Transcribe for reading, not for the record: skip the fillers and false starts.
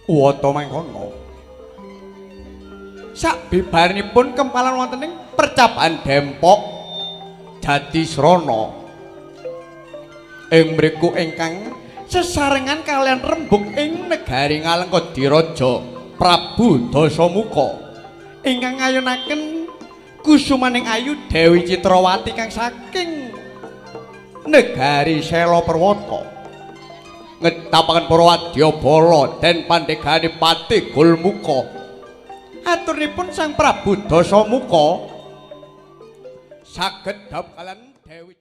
Wata mangkono. Sabibaripun kempalan wonten ing percaban Dempok Jatisrana. Ing mriku ingkang sesarengan kalian rembug ing negari Ngalengka Diraja Prabu Dasamuka ingkang ngayunaken kusumaning ayu Dewi Citrawati kang saking negari Sela Perwata. Ngetapaken para wadyabala den pandegani Pati Gulmuka. Aturipun Sang Prabu Dasamuka saged dhaup kalian Dewi